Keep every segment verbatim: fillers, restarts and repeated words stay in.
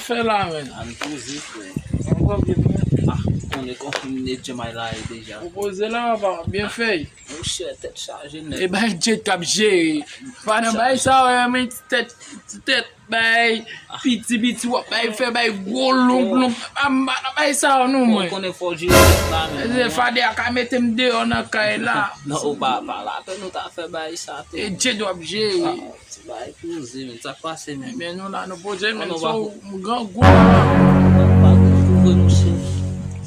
Fè la, men. Ann poze, frè. Ankò byen, frè. Ah, konnen konfimne djemay la e deja. Ou poze la, papa, byen fèy. Monchè, tèt chaje nèt. E bay Djed k ap jere. Pa nan bay sa, wè, men ti tèt, ti tèt, bay piti, piti, w ap bay, fè bay gwo, long, long. Pa, pa nan bay sa, non, mwen. Ou konnen fò w jere tèt la, men. Fade a ka mete m deyò nan kay la. Non, ou pa, pa la, ke nou ta fè bay sa, tou. E Djed w ap jere. Ti bagay poze, men. Sa k pase, men? Ebyen, nou la, nou poze, men. Sa w grangou la. Ou pa grangou vre, monchè.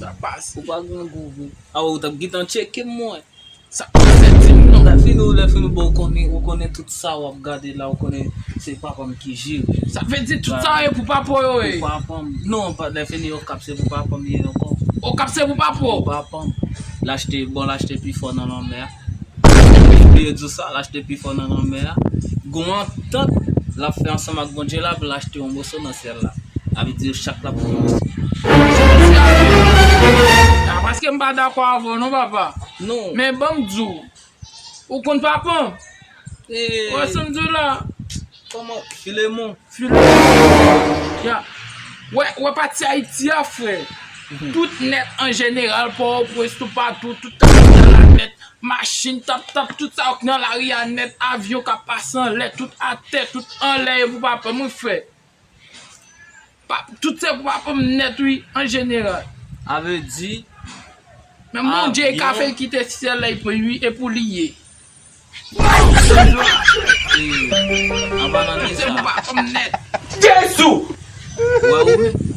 Sa k pase? Ou pa grangou vre. A, ou t ap gentan tcheke m, mwen. Sa k pase, di m non. Lè fini, lè fini, bon, ou konnen, ou konnen tout sa w ap gade la, ou konnen se papa m ki jere. Sa vle di tout sa yo pou papa w yo ye? Pou papa m. Non, pa, lè fini, Okap se pou papa m ye ankò. Okap se pou papa w? Pou papa m. L achte, bon, l achte pifò nan lanmè a. Bliye di w sa, l achte pifò nan lanmè a. Gon antant l ap fè ansanm ak Bondye la pou l achte yon moso nan syèl la. Sa vle di yo chak l ap pran yon moso. A, paske m pa dakò avè w non, papa. Non. Men ban m di w, ou konn papa m? Ou wè sa m di w la? Kòman? Filemon. Filemon. Ya. Wè, wè pati Ayiti a, frè. Tout nèt an jeneral, Pòtoprens, toupatou, tout kapital la nèt. Machin tap tap, tout sa k nan lari a nèt, avyon k ap pase anlè, tout atè, tout anlè, e pou papa m, wi, frè. Pa, tout se pou papa m nèt, wi, an jeneral. A vle di, menm Bondye ka fè l kite syèl la, e pou li, e pou li ye. Anba nan men sa. Se pou papa m nèt. Jezi! Wè ou menm.